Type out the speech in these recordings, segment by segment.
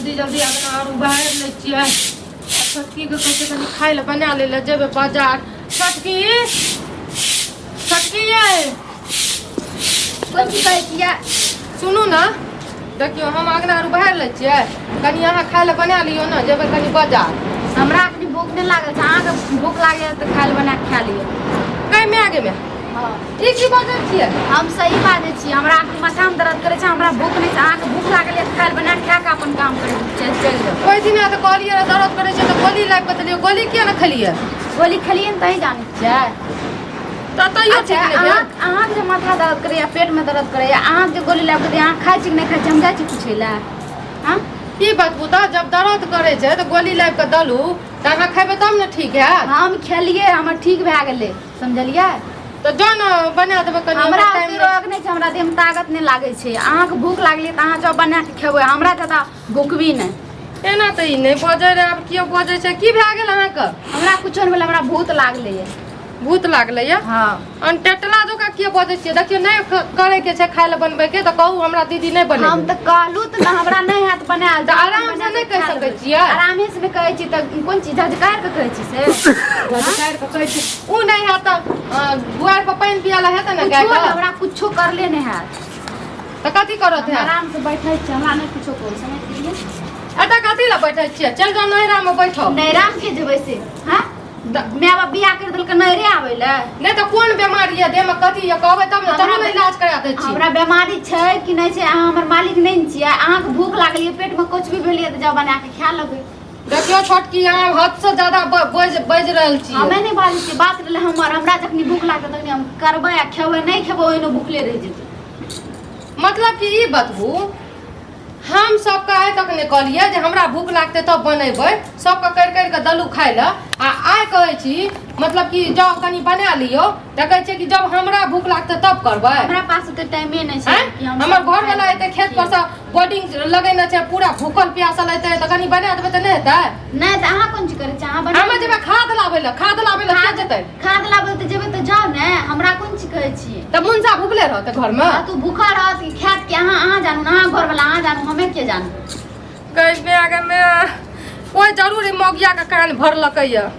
जल्दी जल्दी अङ्गना आर उबारि लै छियै आ छोटकीके कहै छै कनि खाय लए बना लै लए जेबै बाजार। छोटकी, छोटकी यै। कोन चीज कहै छियै? सुनू ने, देखियौ हम अङ्गना आर उबारि लै छियै, कनि अहाँ खाय लए बना लियौ ने, जेबै कनि बाजार। हमरा अखनी भूख नहि लागल छै, अहाँके भूख लागैए तऽ खाय लए बना कऽ खा लिअ। गै माय, गे माय। हँ। ई की बजै छियै? हम सही बाजै छी। हमरा अखनी माथामे दर्द करै छै, हमरा भूख नहि छै। अहाँके भूख लागल यऽ तऽ खाय लए बना कऽ खा कऽ अपन काम करै चलि चलि जाउ। ओहि दिना तऽ कहलियै रहए दर्द करै छै तऽ गोली लाबि कऽ देलियै, गोली किया ने खेलियै? गोली खेलियै ने तहीं जानै छियै। तऽ तैयो अच्छा, ठीक नहि भेल। अहाँके जे माथा दर्द करैया, पेटमे दर्द करैया, अहाँके जे गोली लाबि कऽ दैया, अहाँ खाइ छी कि नहि खाइ छी, हम जाइ छी पूछै लए? हँ? की बतबू तऽ, जब दर्द करै छै तऽ गोली लाबि कऽ देलू तऽ अहाँ खेबै तब ने ठीक हैत। हम खेलियै, हमर ठीक भए गेलै, समझलियै? तऽ जो ने बना देबै कनि। हमरा टाइम ओते रोग नहि छै, हमरा देहमे ताकत नहि लागै छै। अहाँके भूख लागलै तऽ अहाँ जाउ बना कऽ खेबै, हमरा जादा भूखबी नहि। एना तऽ ई नहि बजै रहै, आब कियो बजै छै? की भए गेल अहाँके? हमरा कुछो नहि भेलै, हमरा भूत लागलै यऽ। भूत लागलै यऽ? हँ। अनटेटला जकाँ किए बजै छियै? देखियौ, नहि करैके छै खाय लए बनबैके तऽ कहू, हमरा दीदी नहि हम बनेबै। तऽ कहलहुँ तऽ ने हमरा नहि हैत बनायल। तऽ आरामसँ नहि कहि सकै छियै? आरामे से नहि कहै छी तऽ कोन चीज झझकारि कऽ कहै छी से? झटकारि कऽ कहै छी। ओ नहि हैत तऽ दुआरि पर पानि पियाला हेतै ने कुछो गायके? नहि, हमरा कुछो करले नहि हैत। तऽ कथी करत हम हैत? आराम से बैठै छी, हमरा नहि कुछो कहू, समझ गेलियै? एतऽ कथी लए बैठै छियै? चलि जाउ नैहरामे बैठो। नैहरामे के जेबै से? हँ, माय बाप बियाह करि देलकै नैहरे आबै लए? नहि तऽ कोन बेमारी यऽ देहमे, कथी यऽ, कहबै तब ने। चलू ने, इलाज करा दै छी। हमरा बेमारी छै कि नहि छै, अहाँ हमर मालिक नहि ने छियै। अहाँके भूख लागल यऽ, पेटमे कुछ भी भेल यऽ तऽ जाउ बना कऽ खा लेबै। देखियौ छोटकी, अहाँ हदसँ ज्यादा बाजि बाजि रहल छियै। हमे नहि बाजै छियै, बात रहलै हमर। हमरा जखनी भूख लागतै तखनी हम करबै आ खेबै, नहि खेबै ओहिनो भूखले रहि जेबै। मतलब कि ई बतबू, हम सबके आइ तक नहि कहलियै जे हमरा भूख लागतै तब बनेबै। सबके करि करि कऽ देलहुँ खाय लए आ आइ कहै छी मतलब कि जाउ कनि बना लियौ, तऽ कहै छियै कि जब हमरा भूख लागतै तब करबै। हमरा पास ओते टाइमे नहि छै आँय? कि हम हमर सब घरवला एतै खेत पर सँ, बोर्डिंग लगेने छै, पूरा भूखल प्यासल एतै तऽ कनि बना देबै तऽ नहि हेतै? नहि तऽ अहाँ कोन चीज करै छियै? अहाँ बना हमे जेबै खाद लाबै लए, खाद लाबै लए के जेतै? खाद लाबै तऽ जेबै तऽ जाउ ने, हमरा कोन चीज कहै छियै? तऽ मुनसा भूखले रहतै घरमे? हँ, तू भूखा रहत कि खायत कि अहाँ जानू ने, अहाँ घरवला अहाँ जानू, हमे के जानू? गै माय, गै माय, कोइ जरूर ई मौगियाके कान भरलकै यऽ।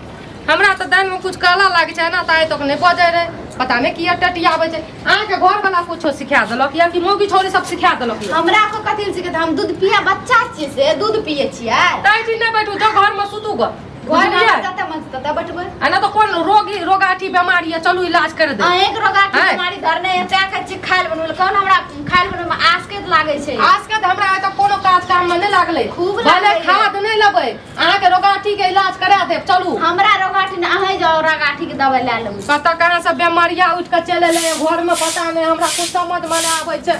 हमरा तऽ दालिमे कुछ काला लागै छै। एना तऽ आइ तक नहि बजै रहै, पता नहि किया टटियाबै छै। अहाँके घरवला कुछो सिखा देलक या कि मौगी छौरी सब सिखा देलक यऽ? हमरा को कथी लए सिखेतै? हम दूध पिया बच्चा छियै से दूध पियै छियै? तै छी नहि बैठू, जाउ घरमे सुतू गऽ। घर में बुझलियै? जते मन तते बैठबै। आ नहि तऽ कोन रोगी रोगाठी बेमारी यऽ, चलू इलाज कर दे। अहें के रोगाठी आँय? बीमारी धरने है तैं कहै छी खाय लए बनबै लए। कोन हमरा खाय लए बनबै में आसकैत लागै छै? आजकल तऽ हमरा एतऽ कोनो काज काम मे नहि लागलै। खूब भले लागलै। खाद नहि लेबै, अहाँके रोगाठी के इलाज करा देब, चलू। हमरा रोगाठी ने, अहें जाउ रोगाठी के दवाई लए लेबै। कतऽ कहाँ से बेमारिया उठि कऽ चलि एलै घर मे, पता नहि। हमरा कुछ समझ मे नहि आबै छै,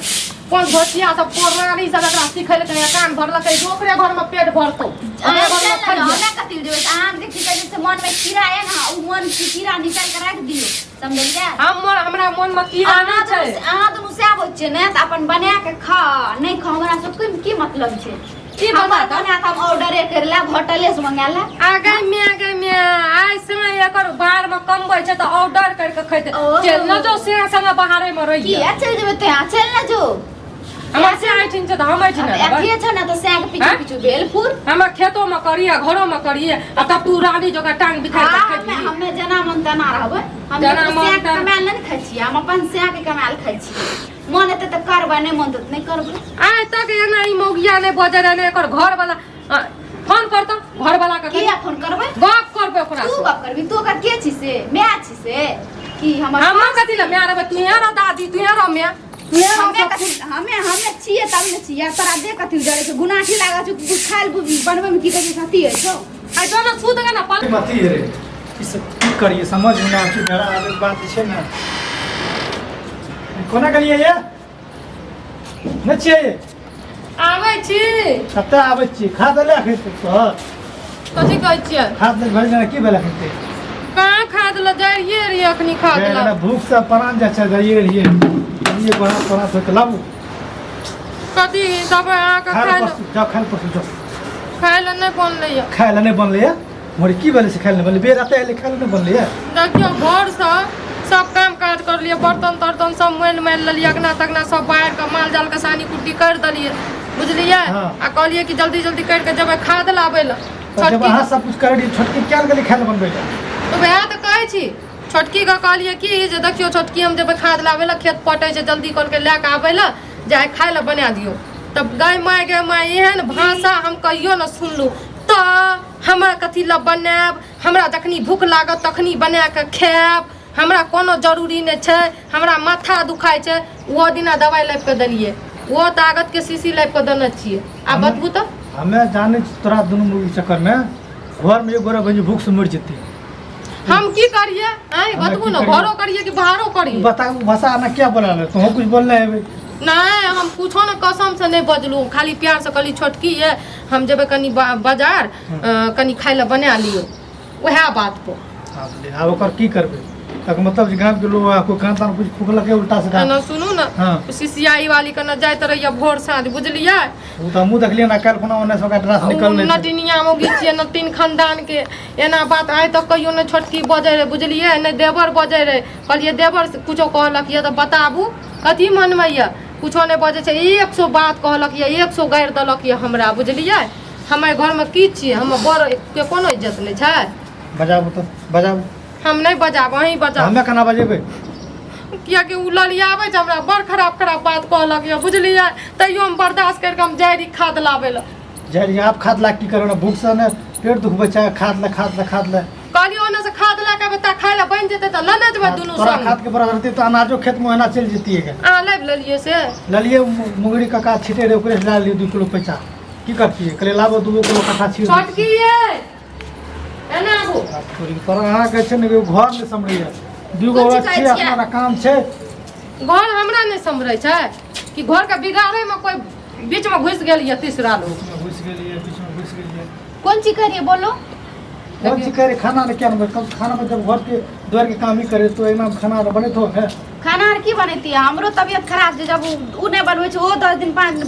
कोन घोसिया सब कोरनारी सब एकरा सिखेलकै या कान भरलकै जे ओकरे घर मे पेट भरतौ, ओकरे अहाँ घर मे चलि ने खइहे। हमे कथी लए जेबै? अहाँके जे की कहै छै से मन में कीड़ा है ने, ओ मन के कीड़ा निकालि के राखि दियौ, समझलियै? हमरा मन मे कीड़ा अहाँ नहि छै। अहाँ दुनू सएह होइ छियै ने, तऽ अपन बना के खा नहि खा, हमरा सबके की मतलब छै? की हमर बता तऽ? बना कऽ हम ऑर्डरे करि लेब, होटले से मंगा लेब। आ गै म्या, गै म्या, आइ समय एकर बाहर मे कमबै छै तऽ ऑर्डर कर के खैते। ओ। चल न जो, से संगे बाहरे मे रहिए। किया चलि जेबै तोँ? चलि ने जो। हमर से ऐठिन छै तऽ हम ऐठिन अब रहबै। अथिये छौ ने तऽ सएह के पीछू आँय? पीछू भेल फूर। हमर खेतो मे करिए, घरो मे करिए आ तब तू रानी जकाँ टांग बिखारि हाँ, के हमे खैबही। हमे जेना मन तेना रहबै। हम जेना ककरो मन सएह के तेना- कमायल नहि ने खाइ छियै, हम अपन सएह के कमायल खाइ छियै। मन हेतै तऽ करबै, नहि मन हेतै तऽ नहि करबै। आइ तक एना ई मौगिया नहि बजै रहै ने एकर घर वाला। फोन कर तऽ घर वाला के। किया फोन करबै? गप करबै ओकरा तू से। गप करबी? तू ओकर के छी से? माय छी से कि हमर? हमर कथी लए माय रहबै? तू रह दादी, तू रह माय, तू रह। हमे सब कथी हमे हमे छियै तब ने छियै। तोरा दे कथी जरै छै? गुनाठी लागल छौ खायल बनबै मे, की कहै छै अथी होइ छौ। आइ दोनो सुत गे ना पल। अथी रे, ई सब की करिए समझ में ना आबै छै। घर आबै के बात छै ने। कोना गेलियै ये? नहि छियै ये? आबै छी। कतऽ आबै छी? खा देले अखन तक तोहर? कथी कहै छियै? खा देले भरि दिना, की भेल अखन तक? कहाँ खा देलक? जाइए रहियै अखनी खा एकरा देलक। भूख से प्राण जाइ छै। जाइए रहियै, ये बड़ा बड़ा धोके लाबू। कथी देबै अहाँके? खाय खाय लए लए? परसू जाउ, खाय लए परसू जाउ। खाय लए नहि बनलै यऽ। खाय लए नहि बनलै ये? मोरे की भेलै से खाय लए नहि बनलै? बेर एते एलै, खाय लए नहि बनलै ये? देखियौ, घरसँ सब काम काज करलियै, बर्तन तर्तन सब मालि मालि लेलियै, अगना तगना सब बाहर कऽ माल जालके सानी कुट्टी करि देलियै, बुझलियै? हाँ। आ कहलियै कि जल्दी जल्दी करि कऽ जेबै खाद लाबै लए। तऽ जब छोटकी अहाँ सब कुछ करै रहियै, छोटकी क्या गेलै खाय लए बनबै लए? तऽ वएह तऽ कहै छी, छोटकीके कहलियै कि जे देखियौ छोटकी, हम जेबै खाद लाबै लए, खेत पटै छै, जल्दी कहलकै लए कऽ आबै लए, जे आइ खाय लए बना दियौ। तब गै माय, गै माय, एहन भाषा हम कहियो ने सुनलहुँ। तऽ हमरा कथी लए बनायब? हमरा जखनी भूख लागत तखनी बना कऽ खायब, हमरा कोनो जरूरी नहि छै। हमरा माथा दुखाइ छै, ओहो दिना दवाइ लाबि कऽ देलियै, ओहो तागतके शीशी लाबि कऽ देने छियै। आब बतबू तऽ। हमे जानै छी तोरा दुनू मुर्गी चक्करमे घरमे एक गोरा बहिन भूख से मरि जेतै। हम की करिए? आँय, हमे बतबू की ने। करियै? घरो करिए कि बाहरो करिए? बता, उ भाषा आना क्या बोला ले? तोहूँ कुछ बोलने हेबै। नहि, हम कुछो ने, कसमसँ नहि बजलहुँ। खाली प्यारसँ कहली, छोटकी ये, हम जेबै कनि बाजार, कनि खाइ लए बना लियौ, उएह बात पर। आब ले, आब ओकर की करबै? तक मतलब जे गामके लोग कोइ कान तान कुछ फुकलकै उल्टा सीधा। एना सुनू ने। हाँ। सिसियाई वाली कने जाइत रहैया भोर साँझ, बुझलियै? ओ तऽ हमहूँ देखलियै ने, काल्हि खुना ओन्ने से ओकरा ड्रेस निकललै छै। नटिनिया मौगी छियै, नटिन खानदान के। एना बात आइ तक कहियो नहि छोटकी बजै रहै, बुझलियै? नहि देवर बजै रहै। कहलियै, देवर से कुछो कहलक यऽ तऽ बताबू, कथी मनमे यऽ? कुछो नहि बजै छै। 100 बात कहलक यऽ, 100 गारि देलक यऽ हमरा, बुझलियै? हमर घरमे की छियै? हमर बड़ के कोनो इज्जत नहि छै? बजाबू तऽ बजाबू। हम नहि बजाब, अहीं बजाब। हमे केना बजेबै? कियाकि ओ ललियाबै छै हमरा, बड़ खराब खराब बात कहलक यऽ, बुझलियै? तैयो हम बर्दाश्त करि कऽ हम जाइ रही खाद लाबै लए। जाइ रही, आब खाद ला की करब? ने भूख से ने पेट दुखबै छै, खाद ले, खाद ले, खाद ले। कहलियै ओने से खाद लए कऽ एबै तऽ खाय लए बनि जेतै, तऽ लेने जेबै दुनू तोरा संग। खाद के बराबर रहतै तऽ अनाजो खेत मे ओहिना चलि जैतियै गे। अहाँ लाबि लेलियै से? ललियै, मुंगरी काका छिटे रहे, ओकरे से लए लेलियै 2 किलो पैसा। की करतियै? कहलियै लाबो, 2 किलो कट्ठा छीट दै छोटकी ये, एना आबू। छी। पर अहाँके छै ने घर नहि सम्हरैया, दूगो कोन चीज औरत कहै छियै, छियै? अपना काम छै। घर हमरा नहि सम्हरै छै कि घरके बिगाड़ैमे कोइ बीचमे घुसि गेल यऽ तीसरा लोग? बीचमे घुसि गेलियै, बीचमे घुसि गेलियै। कोन चीज करिए बोलो? कोन चीज करे? खाना ने क्या नंबर कम खाना पर जब घर के द्वार के काम ही करे तो एना खाना आर बने तो है। खाना आर की बनेती? हमरो तबियत खराब छै। जब उ नहि बनबै छै, ओ 10 दिन 5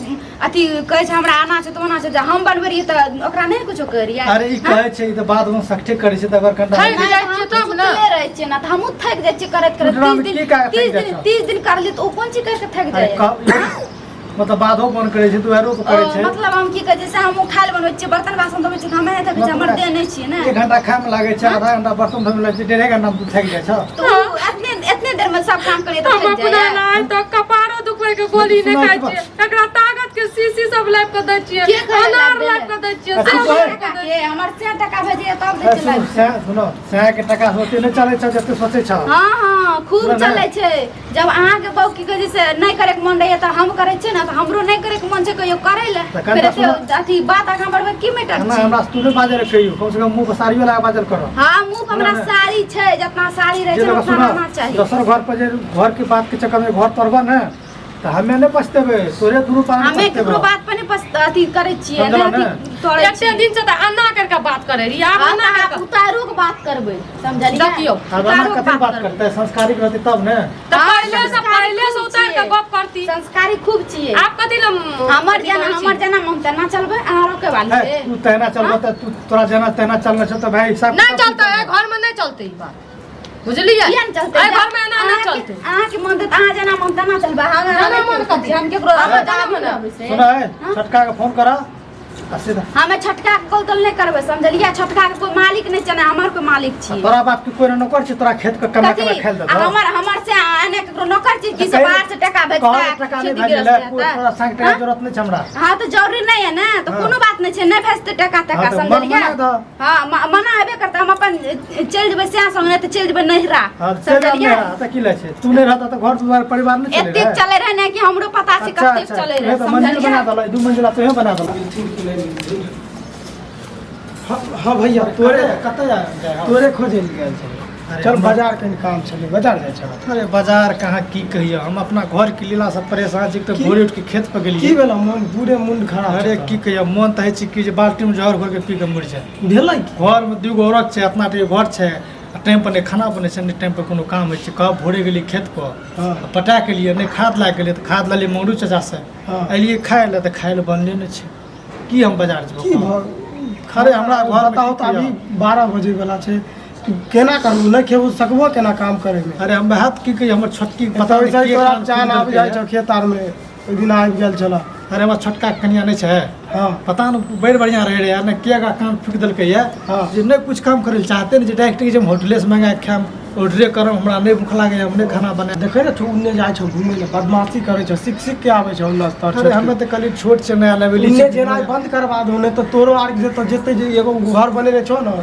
अथी कहै छै हमरा आना छै तऽ ओना छै। जब हम बनबै रहियै तऽ ओकरा नहि कुछो कहै रहियै। अरे ई कहै छै, ई तऽ बाद में सठे करै छै तऽ अगर कनिटा थाकि नहि, जाइ तऽ छियै हम तब ने। सुतले रहै छियै ने, तऽ हमहूँ थाकि जाइ छियै करैत करैत। टुटरा 30 में दिन की काज थाकि 30 जाइ दिन छौ? 30 दिन करलियै तऽ ओ कोन चीज करि कऽ थाकि अरे जाइ? मतलब बाधो बन करै छै, दुआरो पर करै छै। मतलब हम की कहै छै से हमहूँ खाय लए बनबै छियै, बर्तन बासन धोबै छियै, तऽ हमे नहि थकै छियै? हमर देह नहि छियै ने? 1 घंटा खाय में लागै छै, आधा घंटा बर्तन धोय में लागै छै, डेढ़े घंटा में तू थाकि जाइ छौ। तऽ उ एतने एतने देर में सब काम करियै तऽ हम थाकि अपना जाइए। लाय तऽ कपारो दुखबै के गोली नहि सुनाइ खाइ के छियै, एकरा ताकत के शीशी सब लाबि कऽ दै छियै, के कहै अनार लाबि लाबि कऽ दै छियै, अच्छा, सब कहै। लाबि कऽ दै के हमर 100 टका भेजिए तब दै ए, छै सुनू लाबि। सएह सुनो, सएह के टका से ओते नहि चलै छौ जते सोचै छौ। हाँ, खूब सुनऽ ने। चलै छै। जब अहाँके बहू की कहै छै से नहि करैके मन रहैया तऽ हम करै छियै ने, तऽ हमरो नहि करैके मन छै कहियो करै लए। तऽ फेर कनिटा एते सुनऽ। अथी बात आगाँ बढ़बै की मैटर हमरा छै? हमरा से तू नहि बाजै रह कहियो, कम से कम मुँह पर साड़ियो लगा बाजल कर। हाँ, मुँह पर हमरा सुनऽ ने। साड़ी छै, जितना साड़ी रहै जे छै देखो उतना सुनऽ, रहना चाही। दोसर घर पर जे घर के बात के चक्कर में घर तोड़बा ने तऽ हमे नहि पछतेबै, तोरे दुनू पानी हमे केकरो पछतेबो। बात पर नहि अथी करै छियै, समझलहो नहि ने? अथी तोड़ै एते छियै। दिन से तऽ अन्ना कर के बात करे रही, आब हाँ, अन्ना तऽ कर आब के उतारू के बात करबै, समझलियै? देखियौ। आब एना उतारू के कथी बात करबै। करतै? संस्कारिक रहतै तब ने। तऽ हाँ, पहिले से संस्कारी पहिले से खूब उतार के छियै। गप करती। संस्कारी खूब छियै। आप कथी लए हमर अथी जेना करै छी? हमर जेना मन तेना चलबै, अहाँ रोके वाली है, से? तू तहना चलबह तऽ तू तोरा जेना तेना चलना छौ तऽ भाई हिसाब नहि किताब चलतै, एहि घर में नहि चलतै ई बात, बुझलियै? किया नहि चलतै? एहि घर में एना नहि अहाँके- चलतै। अहाँके मन तऽ अहाँ जेना मन तेना चलबै, हम जेना मन कथी? हम केकरो हमर जेना मन आबै से। सुन है, छोटका के फोन करा आ सीधा। हमे छोटका के कॉल तोल नहि करबै, समझलियै? छोटका के कोई मालिक नहि छै, ने हमर कोई मालिक छियै। तोरा बाप के कोई नौकर छै तोरा खेत के कमा कमा कथी खाइल आ देतौ? हमर हमर से एने केकरो नौकर छी कि से कहि- बाहर से टका कहल भेजता, टका नहि खेती भेजै गृहस्थी लए, कोई हेतै? तोरा संग टका हाँ? जरूरत नहि छै हमरा। हाँ, तऽ जरूरी नहीं है ना, तो हाँ। कोनो बात नहीं छै, नहीं भेजते टका हाँ, टका तऽ मन समझलियै? मना दऽ। हाँ, मना हेबे करतै। हम अपन चलि जेबै सएह संग, नहि तऽ चलि जेबै नैहरा। हाँ, चलि जायब समझलियै? नैहरा, तऽ की लै छै? तू नहि रहता तऽ घर दुआर परिवार नहि चलै एतेक रहै? चलै रहै ने कि हमरो पता छै अच्छा कतेक अच्छा चलै उहे रहै, तऽ मंजिल समझलियै? बना देलक, दू मंजिला तोहे बना देलक। हाँ हाँ भैया, तोरे तोरे कतऽ जा जाइ हौ? तोरे खोजै लए गेल छलै। अरे चल बाजार, कनि काम छलै, बाजार जाइ छल। अरे बाजार कहाँ, की कहियो, हम अपना घर के लीला से परेशान छी। तऽ की? भोरे उठ के खेत पर की गेलियै। भेल? मन पूरे मुंड खराब अरे छै की कहियो, मन तऽ होइ छै कि जे बाल्टी में जहर घोर के पी के मरि जाय। तोरा। भेलै की? घर में दूगो औरत छै, अपना टे घर छै आ टाइम पर नहि खाना बनै छै, नहि टाइम पर कोनो काम होइ छै। कब भोरे गेलियै खेत पर आ पटा के लिए नहि खाद लाग गेलियै, तऽ खाद लेलियै मंगरू चाचा से। एलियै खाय लए तऽ खाय लए बनले नहि छै। की हम बाजार जेबै? की भऽ अरे हमरा घरमे बताउ की तऽ अभी कहियौ? 12 बजे वाला छै, तू केना करबू? नहि खेबू, सकबो केना काम करैमे? अरे हम वएह तऽ की कहियै, हमर छोटकी पता पता नहि वैसे के तोरा कान चान खुनि आबि जाइ देलकै। छौ खेत आरमे, ओहि दिन आबि गेल छल। अरे हमरा छोटका के कनिया नहि छै। हाँ। पता नहि बड़ बढ़िया रहे रहे यार, ने किया का काम फूक देलकै या। हाँ। जे नहि कुछ काम करै लए चाहते ने जे डायरेक्ट जे हम होटले से मंगा के खायब, ऑर्डरे करब, हमरा नहि भूख लागैए, हम नहि खाना बनायब। देखै ने छौ, उन्ने जाइ छौ घुमै लए, बदमाशी करै छौ, सीख सीख के आबै छौ उन्ने स्तर। अरे हमे तऽ कहलियै छोट छै, नया लेबेली उन्ने जेनाइ बंद करबा दहो, नहि तऽ तोरो आर जे तऽ जेतै जे एगो घर बनेने छौ ने,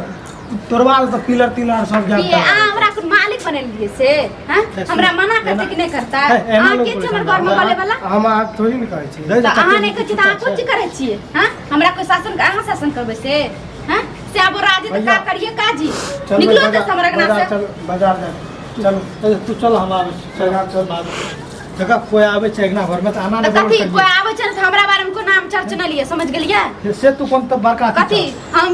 तोड़वा देतौ पिलर तिलर सब ये जाता। अहाँ हमरा कोन मालिक बनेलियै से? हाँ, हमरा मना करतै कि नहि करतै? हे, एना अहाँ लोक के बोलै छी हमर छै। घरमे बोले वाला? हम अहाँ थोड़ी ने कहै छी। दै तऽ अहाँ नहि कहै छी तऽ अहाँ कोन चीज करै छियै? हाँ, हमरा कोइ शासन, अहाँ शासन करबै से? हाँ, से आब राजी तऽ का भैया। करिए काजी चलबै निकलो बाजार- तऽ हमरा अंगना बाजार से। चल, बाजार जाय चलू। ए, तू चल, हम आबै छी। चल, बाजार चल। आबै छी। देखा कोइ आबै छै अङ्गना घरमे तऽ आना तऽ नहि कथी बोलल कोइ आबै छै ने तऽ हमरा बारेमे कोइ नाम चर्च नहि लिअ, समझ गेलियै? करियै। से तू कोन तऽ बड़का अथी कथी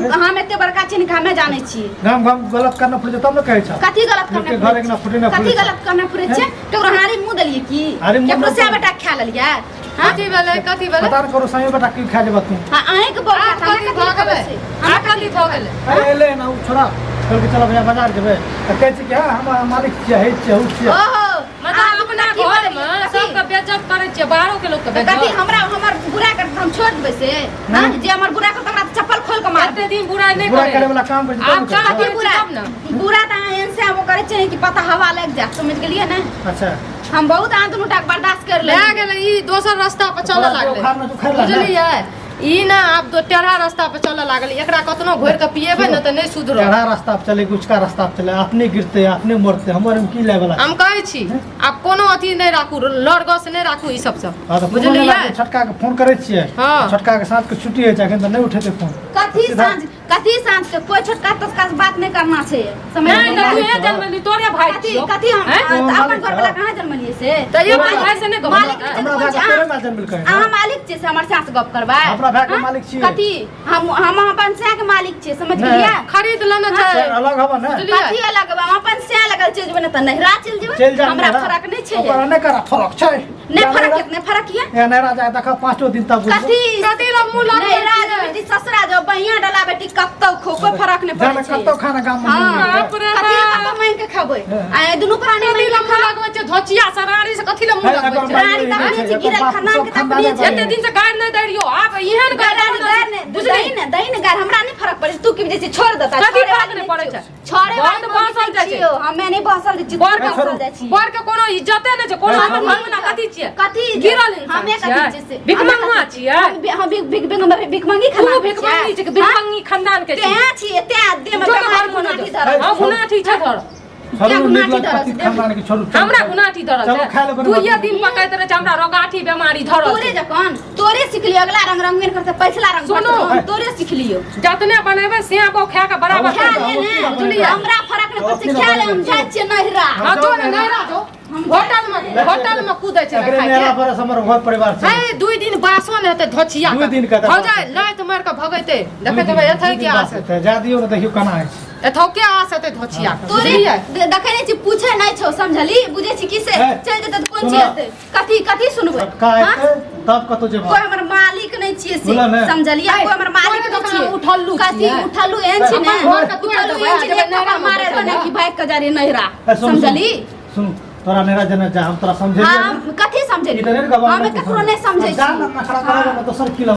छह? हम एते बड़का छी ने कि हमे जानै छी। गाम गाम गलत करना पड़ै छै तब ने कहै छह। कथी गलत लोकके करना? घर अङ्गना फूटे ना कथी फूटे। गलत करना पुरे छै? केकरो हारी मुँह देलियै की? हारी मुँह केकरो नहि से देलियै। बेटा खा लेलियै? हाँ? कथी भेलै, कथी भेलै? पता नहि करो सामी बेटा की खा जेबा तू। हाँ, अहींके बोल। आब कथी भऽ गेलै? आब कथी भऽ गेलै? अरे एलै ना ओ छोड़ा, कहलकै चल भैया बाजार जेबै, तऽ कहै छै कि हँ हम मालिक छियै, हे छियै, ओ छियै। ओहो, मतलब अहाँ अपना कथी घर बनेलियै? में कथी? सबके बेइज्जत करै छियै, बाहरो के लोक के तऽ कथी बेइज्जत। हमरा हमर बुरा करतै तऽ हम छोड़ि देबै से? हाँ, जे हमर बुरा करतै हमरा तऽ चप्पल खोल कऽ मारतै। एते दिन बुराइ नहि बुरा करै। करे वाला काम करै छै तब आब ने काम करै छै। करै बुरा तब ने। बुरा तऽ अहाँ एहन से आब करै छियै कि पता हवा लागि जायत, समझ गेलियै ने? अच्छा। हम बहुत अहाँ दुनू टाके बर्दाश्त कर भए लेलियै। गेलै, ई दोसर रास्ता पर चलऽ तोरा लागलै। उखाड़ना तऽ उखाड़ि लै ने। बुझलियै, ई ना आब तो टेढ़ा रास्ता पर चलऽ लागल, एकरा कतनो घोरि कऽ पिएबै ने तऽ नहि सुधरत। टेढ़ा रास्ता पर चले कि उचका रास्ता पर चले, अपने गिरते अपने मरते, हमर में की लाय वाला छै? हम कहै छी आब कोनो अथी नहि राखू, लड़गस नहि राखू ई सबसँ। हाँ, तऽ कोनो नहि बुझलियै? लागतै, छोटका के फोन करै छियै। हाँ। छोटका के साँझ के छुट्टी होइ छै, अखन तऽ नहि उठेतै फोन। कथी सीधा- साँझ, कथी साँझ के? कोई छोटका तोटका से बात नहीं करना छै, समझ नहि तऽ गेलियै? तू जन्मली तोरे भाई कथी छियौ। कथी हम हैं? तऽ अपन मालिक घर वाला कहाँ जन्मलियै से? तऽ ये भाई से नहि गप मालिक करतै? नहि हमरा कोन भाय छै? के तोरे माय जन्मलकै। अहाँ मालिक छियै से हमर सास गप करबै? अपना भाय के हाँ? मालिक छियै। कथी हम अपन सैह के मालिक छियै, समझ नहि। गेलियै? खरीद लेने छै। से अलग हबा ने। बुझलियै? कथी अलग बा? हम अपन सैह लगल चलि जेबै ने तऽ नैहरा चलि चलि जेबै, जा हमरा नैहरा। फरक नहि छै। ओकरा नहि करा फरक छै। नहि फरक यऽ, नहि फरक यऽ। ए नैहरा जाय देखा पाँचो दिन तक बुझबो। कथी कथी लए मुँह लगबै नैहरा छियै? जो बेटी ससुरा जो बहिया डला बेटी कतौ खो, कोई फरक नहि जाने पड़ै छै। कतौ खाना गाम में हाँ। नहीं मिलतै। बाप रे कथी लए बाप। कतौ मांगि के खेबै? हाँ। आ दुनू प्राणी कथी मांगि लए के मुँह लगबै छियै? धोचिया सरारी से कथी लए मुँह है, लगबै एकर छियै? माय रानी नहि तखने छै, छै, एकर गिरल बाप खाना सब के खानदाने तखने छै। एते दिन से गारि नहि दै रहियो, आब एहन गारि गारि गारि नहि बुझली? दही ने, दही ने गारि, हमरा नहि फरक पड़ै छै। तू की बुझै छी? छोड़ देता। कथी छोड़े फरक वाली नहि पड़ै छै? छोड़े बड़ वाली तऽ बसल जाइ छै। छियौ, हमे नहि बसल जाइ छी, बड़ तू के बसल जाइ छी। बड़ के कोनो इज्जते नहि छै, कोनो हमर घर में ना कथी छियै? कथी इज्जत? गिरल इंसान हमे कथी छियै? छियै से? भिखमंगा हमे कथी छियै? हम भिखमंगी तू खाना भिखमंगी छियै कि भिखमंगी खानदान के छियै? तें छियै, तें देह में जो बेमारी घर गुनाठी में धरल हाँ, छै। गुनाठी छै धरल। छोड़ू, क्या निर्लज गुनाठी धरल पति छै? खानदान के छोड़ू, चलू, हमरा चलू। गुनाठी धरल चलू, छै। खाय लए बनबऽ। दुइये दिन पकैत रहै छै हमरा रोगाठी बेमारी धरल तोरे छै। जखन तोरे सिखलियो, अगला रंग रंगीन करते पैछला रंग सुनू। करते, हम तोरे सिखलियो। जतने बनेबै सेबो खा के बराबर खा करबै। ले ने, बुझलियै? हमरा फरक नहि पड़ै छै, खा ले, हम जाइ छियै नैहरा। हाँ, जो ने नैहरा जो। होटल में, होटल में कूदै छै एकरे खाय मेरा के। पर हमर घर परिवार छै। हे, दुई दिन बासो नहि हेतै धोचिया दुइ दिन के हो जाए, लात मारि के भगैते देखैत हेबै। एथै के आस हेतै? जा दियौ ने, देखियौ केना होइ छै। एथौ के आस हेतै धोचिया के? तोरे बुझलियै? देखै नहि छी, पूछे नहि छौ, समझली? बुझै छी की से? हे, चलि जेतै तऽ कोन सुनऽ। चीज हेतै? कथी कथी सुनबै? छोटका हाँ? एतै तब कतौ जेबह। कोई हमर मालिक नहि छियै से, बोला ने। समझलियै? कोई हमर मालिक तोरे नहि दोकान छियै। उठल्लू कथी छियै। उठल्लू एहन छी ने? अपन घर के तोड़ि उठल्लू देबै, एहन छी ने, जेबै एक थप्पड़ नैहरामे मारे बैठल ने कि भागि कऽ जा रही नैहरा, ए, सुन, सुन, समझली? सुन, तोरा नैहरा जेना जा, हम तोरा समझेलियै हाँ, ने। कथी समझेलियै? ई तऽ नहि ने कहबह, हमे ककरो नहि समझै जा छी। ने, नखरा करब ने, दोसर की लब।